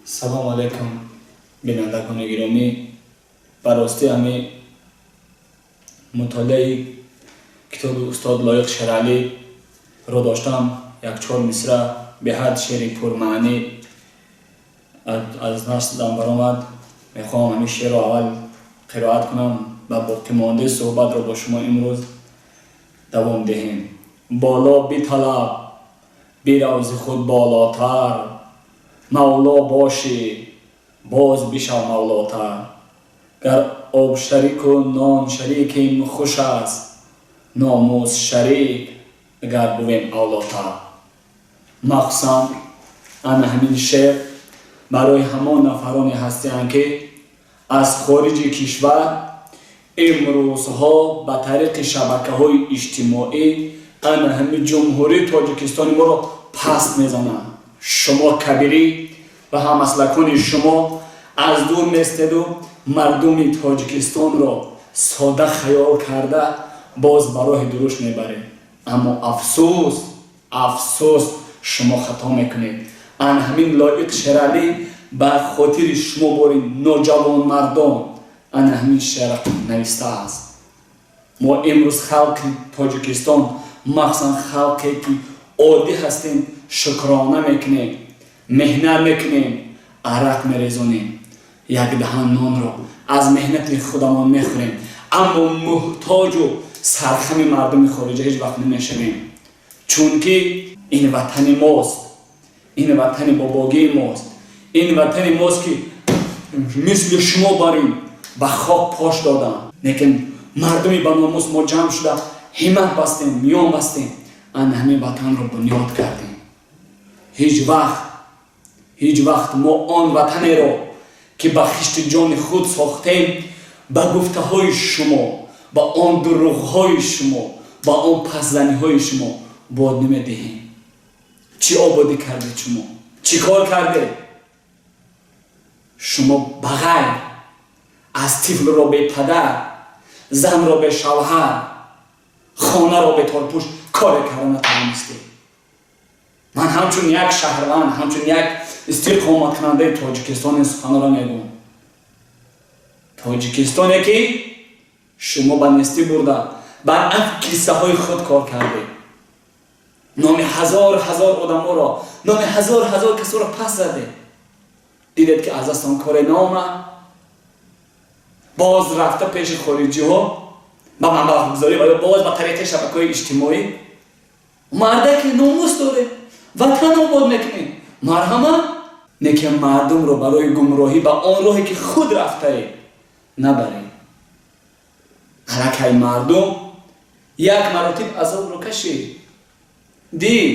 Салом алейкум, бинандагони гиромӣ. Ба ростӣ, ҳами мутолиаи китоби устод Лоиқ Шералӣ ро доштам. Як чор мисра беҳад шеъри пурмаънӣ аз наслам баромад. Мехоҳам ҳамин шеърро аввал қироат кунам ва боқимондаи суҳбатро бо шумо имрӯз давом диҳем. Боло биталаб, бирав зи худ болотар, мавло бошӣ, боз бишав мавлотар. Гар об шарику нон шариким, хуш аст, номус шарик гар бувем авлотар. Махсусан ана ҳамин шеър барои ҳамон нафароне ҳастиянд, ки аз хориҷи кишвар имрӯзҳо ба тариқи шабакаҳои иҷтимоӣ ана ҳамин Ҷумҳурии Тоҷикистони моро паст мезананд. Шумо кабирӣ ва ҳамаслакони шумо аз дур местеду мардуми Тоҷикистонро сода хаёл карда, боз ба роҳи дурушт мебаред. Аммо афсӯс, афсӯс, шумо хато мекунед. Ан ҳамин Лоиқ Шералӣ ба хотири шумо бори ноҷавонмардон ана ҳамин шеъра навистааст. Мо имрӯз, халқи Тоҷикистон, махсусан халқе ки оддӣ ҳастем, шукрона мекунем, меҳнат мекунем, арақ мерезонем, як даҳан нонро аз меҳнати худамон мехӯрем, аммо муҳтоҷу сархами мардуми хориҷа ҳеҷ вақт намешавем, чунки ин ватани мост, ин ватани бобогии мост, ин ватани мост, ки мисли шумо бар ин ба хок пош додам. Лекин мардуми ба номус мо ҷамъ шуда, ҳиммат бастем, миён бастем, ана ҳамин ватанро бунёд кардем. Ҳеҷ вақт, ҳеҷ вақт мо он ватанеро, ки ба хишти ҷони худ сохтем, ба гуфтаҳои шумо, ба он дурӯғҳои шумо, ба он пасзаниҳои шумо бод намедиҳем. Чӣ ободӣ кардед шумо? Чӣ кор кардед шумо, ба ғайр аз тифлро бепадар, занро бешавҳар, хонаро беторпӯш коре карда натавонистед? Ман ҳамчун як шаҳрванд, ҳамчун як истиқоматкунандаи Тоҷикистон ин суханро мегӯям. Тоҷикистоне, ки шумо ба нестӣ бурда, бар аф киссаҳои худ кор кардед, номи ҳазор ҳазор одаморо, номи ҳазор ҳазор касоро пас задед. Дидед, ки аз дастон коре наомад, боз рафта пеши хориҷиҳо ба маблағгузорӣ ва ё боз ба тариқи шабакаҳои иҷтимоӣ. Мардаке номус доред, ватан обод мекунед, марҳамат, неки мардумро барои гумроҳӣ ба он роҳе, ки худ рафтаед, набаред. Аллакай мардум як маротиб азобро кашид, дид,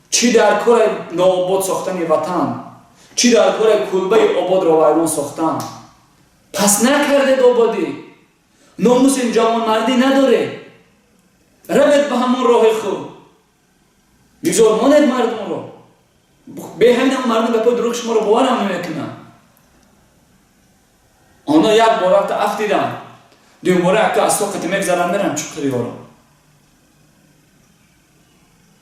чӣ дар кори нообод сохтани ватан, чӣ дар кори кулбаи ободро вайрон сохтан. Пас накардед ободӣ, номуси ҷавонмардӣ надоред, равед ба ҳамон роҳи худ, бигзор монед мардумро. Беҳамин мардум гапои дурӯғи шуморо боварам намекунанд. Онҳо як бор рафта афтиданд, дуюмбора яка аз соқати мегзаранд, меранд чуқуриҳоро.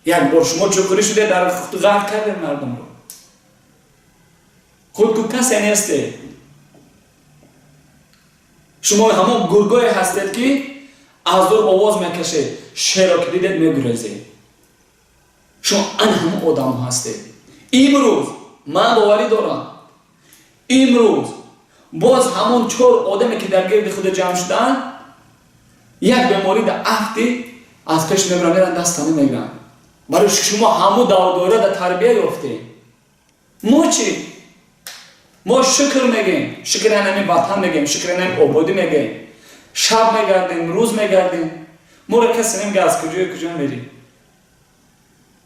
Як бор шумо чуқурӣ шуде, дар ғарқ кардем мардумро. Худ ку касе нестед. Шумо ҳамон гургое ҳастед, ки аз дур овоз мекашед, шеро ки дидед, мегурезед. Шумо ан ҳамон одамо ҳастед. Имрӯз ман боварӣ дорам, имрӯз боз ҳамон чор одаме, ки дар гирди худ ҷамъ шудаанд, як беморӣ дар афти аз пеш мебаранд, меранд, дастани мегиранд. Барои шумо ҳамун давдора дар тарбия ёфтем. Мо чӣ? Мо шукр мегем, шукри ҳамин ватан мегем, шукри ҳамин ободӣ мегем. Шаб мегардем, рӯз мегардем, моро касе намега, аз куҷое, куҷо мерем.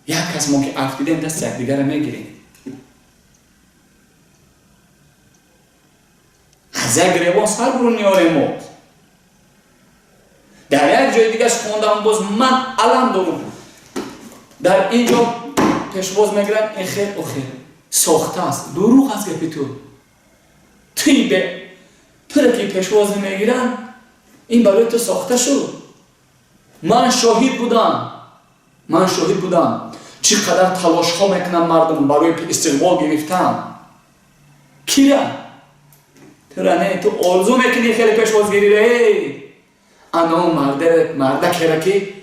Як кас мо ки афтидем, дасти якдигарро мегирем, аз як гиребон сар бурун меорем. Мо дар як ҷои дигаш хондам, боз ман алам дорум, дар ин ҷо пешвоз мегиранд, ин хел о хел сохтааст. Дурӯғ аст гапи ту. Туи бе туре ки пешвоз мегиранд, ин барои ту сохта шуд. Ман шоҳид будам, ман шоҳид будам. Чӣ қадар талошҳо мекунанд мардум барои истиқбол гирифтан. Кира тура не, ту орзу мекунӣ хеле пешвозгирира. Ано мардакера, ки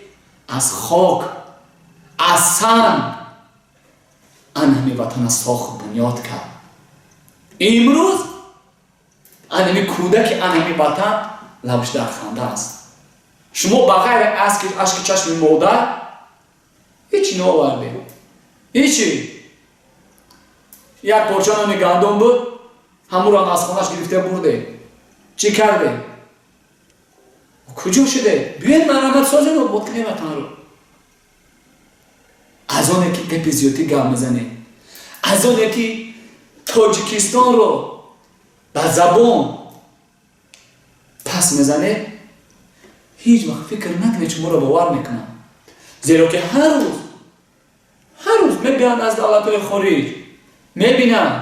аз хок, аз санг ан ҳами ватана сохт, бунёд кард. Имрӯз анами кӯдаки анами ватан лабш дар ханда аст. Шумо ба ғайри ашки чашми модар ҳечи наовардед, ҳечи. Як порча нони гандум буд, ҳамуро аз хонаш гирифта бурде. Чӣ карде? Куҷо шуде? Биёед, марҳамат, созем, обод кунем ватанро. Аз оне ки гапи зиёдӣ гап мезанед, аз оне ки Тоҷикистонро ба забон пас мезанед, ҳеҷ вақт фикр накунед, шуморо бовар мекунам, зеро ки ҳар рӯз, ҳар рӯз мебиёнд аз давлатҳои хориҷ, мебинанд.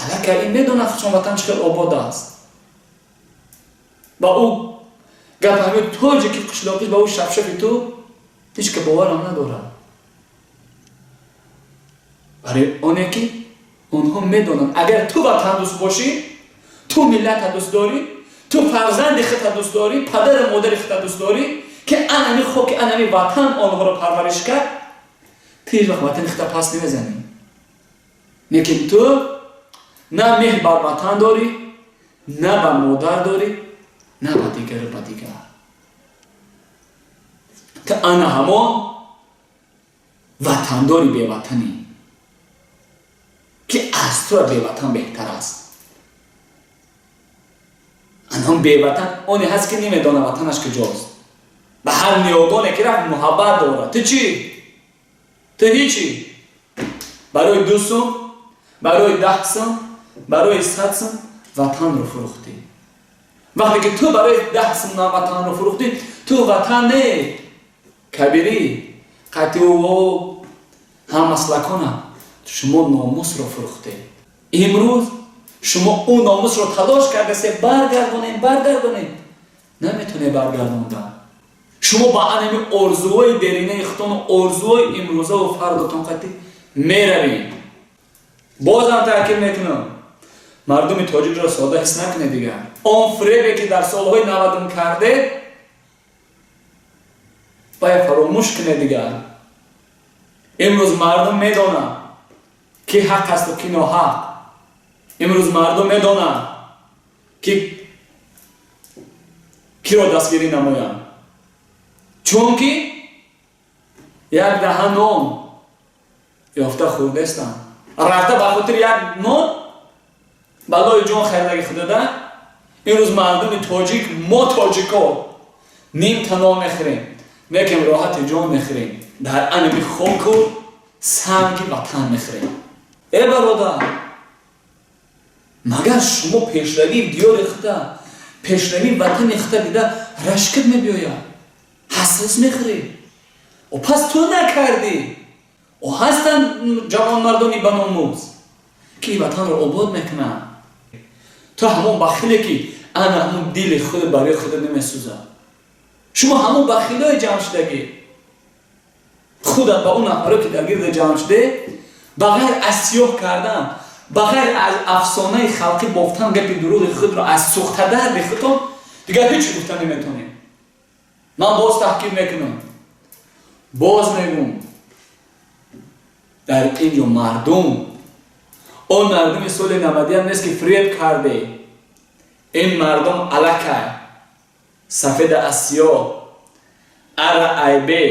Аллакай ин медонад, чун ватан чӣ хел обод аст. Ба ӯ гап ҳамин тоҷики қишлоқӣ, ба ӯ шапшафи ту ҳеҷ ка боварам надорад, барои оне ки онҳо медонанд, агар ту ватандӯст бошӣ, ту миллата дӯст дорӣ, ту фарзанди худта дӯст дорӣ, падару модари худта дӯст дорӣ, ки анами хоки, анами ватан онҳоро парвариш кард, ту ҳеҷ вақт ватани худта пас намезанӣ. Лекин ту на меҳр бар ватан дорӣ, на ба модар дорӣ, на ба дигару ба дигар. Ту ана ҳамон ватандори беватанӣ, ки аз тура беватан беҳтар аст. Анон беватан оне ҳаст, ки намедона ватанаш куҷост, ба ҳар ниёгоне ки рафт, муҳаббат дорад. Ту чӣ? Ту ҳичи. Барои 2 сум, барои 10 сум, барои 100 сум ватанро фурӯхтӣ. Вақте ки ту барои 10 сум ватанро фурӯхтӣ, ту ватан не, кабирӣ қатиу ҳамаслакона, шумо номусро фурӯхтед. Имрӯз шумо ӯ номусро талош кардасе баргардонем, баргардонем, наметонед баргардонда. Шумо ба анами орзуҳои деринаи худтону орзуҳои имрӯзаву фардотон қатӣ меравед. Бозам таъкид мекунам: мардуми тоҷикро сода ҳис накунед дигар. Он фиребе, ки дар солҳои 90-ум кардед, бояд фаромӯш кунед дигар. Имрӯз мардум медонад, ки ҳақ асту ки ноҳақ. Имрӯз мардум медонад, ки киро дастгирӣ намоянд, чунки як даҳа нон ёфта хӯрдестанд. Рафта ба хотири як нон балои ҷон харидаги худода. Имрӯз мардуми тоҷик, мо тоҷико нимта нон мехӯрем, лекин роҳати ҷон мехӯрем, дар анами хоку санги ватан мехӯрем. Э бародар, магар шумо пешравии диёри худа, пешравии ватани худа дида рашкат мебиёяд, ҳассос мехӯрӣ? О, пас ту накардӣ. О, ҳастанд ҷавонмардони баномӯз, ки ватанро обод мекунанд. Ту ҳамон бахиле, ки ана ҳамон дили худ барои худат намесӯзад. Шумо ҳамон бахилои ҷамъ шудагӣ, худат ба он нафаро, ки дар гирда ҷамъ шуде, ба ғайр аз сиёҳ кардан, ба ғайр аз афсонаи халқӣ бофтан, гапи дурӯғи худро аз сӯхтадарди худтон дигар ҳеҷ гуфта наметонем. Ман боз таҳкид мекунам, боз мегӯм: дар ин ҷо мардум он мардуми соли 91 нест, ки фиреб карде. Ин мардум аллакай сафеда аз сиёҳ, ара айбе,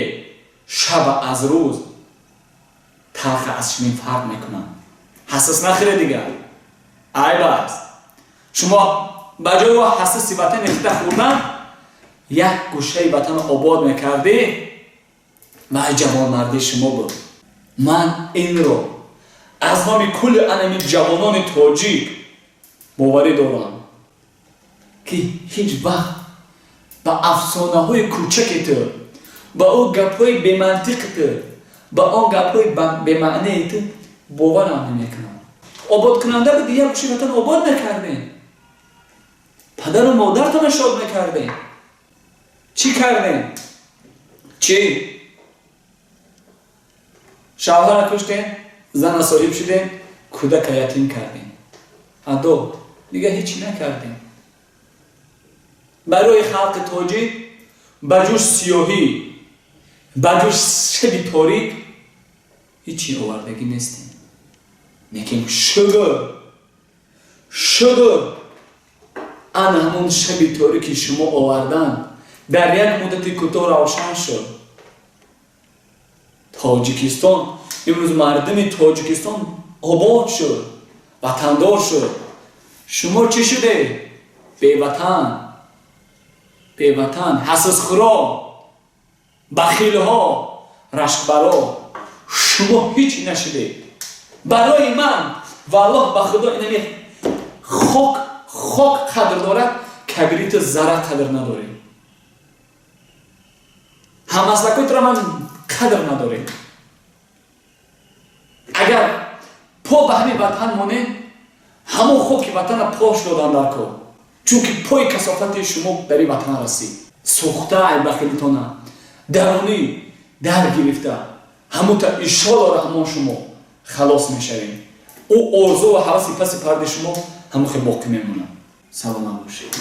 шаба аз рӯз, талха аз ширин фарқ мекунанд. Ҳассос нахӯре дигар, айб аст. Шумо ба ҷои ҳассоси ватани хита хӯрдан, як гӯшаи ватанро обод мекардӣ, вай ҷавонмардии шумо буд. Ман инро аз номи кулли анами ҷавонони тоҷик боварӣ дорам, ки ҳеҷ вақт ба афсонаҳои кӯчаки ту, ба ӯ гапҳои бемантиқи ту, ба он гапҳои бемаънии ту боварам намекунам. Ободкунанда буди, як гӯшаи ватан обод мекардем, падару модартонро шод мекардем. Чӣ кардем? Чӣ? Шавҳара куштем, зана соҳиб шудем, кӯдака ятим кардем, адо дига ҳеҷ накардем. Барои халқи тоҷик ба ҷуз сиёҳӣ, ба ҷуз шаби торик ҳичи овардагӣ нестем. Лекин шукр, шукр, ана ҳамон шаби торики шумо овардан дар як муддати кӯтоҳ равшан шуд. Тоҷикистон имрӯз, мардуми Тоҷикистон обод шуд, ватандор шуд. Шумо чӣ шуде? Беватан, беватан, ҳасасхӯро, бахилҳо, рашкбаро. Шумо ҳеҷ нашудед. Барои ман, валлоҳ, ба Худо, инами хок, хок қадр дорад, кабриту зара қадр надорем. Ҳамаслакотро ман қадр надорем. Агар по ба ҳамин ватан монем, ҳамон хоки ватана пош додан дар кор, чунки пои касофати шумо дар ин ватан расид. Сӯхта ай бахилитона дарунӣ дар гирифта ҳамута, иншолло Раҳмон, шумо халос мешавем. Ӯ орзу ва ҳаваси паси парди шумо ҳамон хел боқӣ мемонад. Саломат бошед.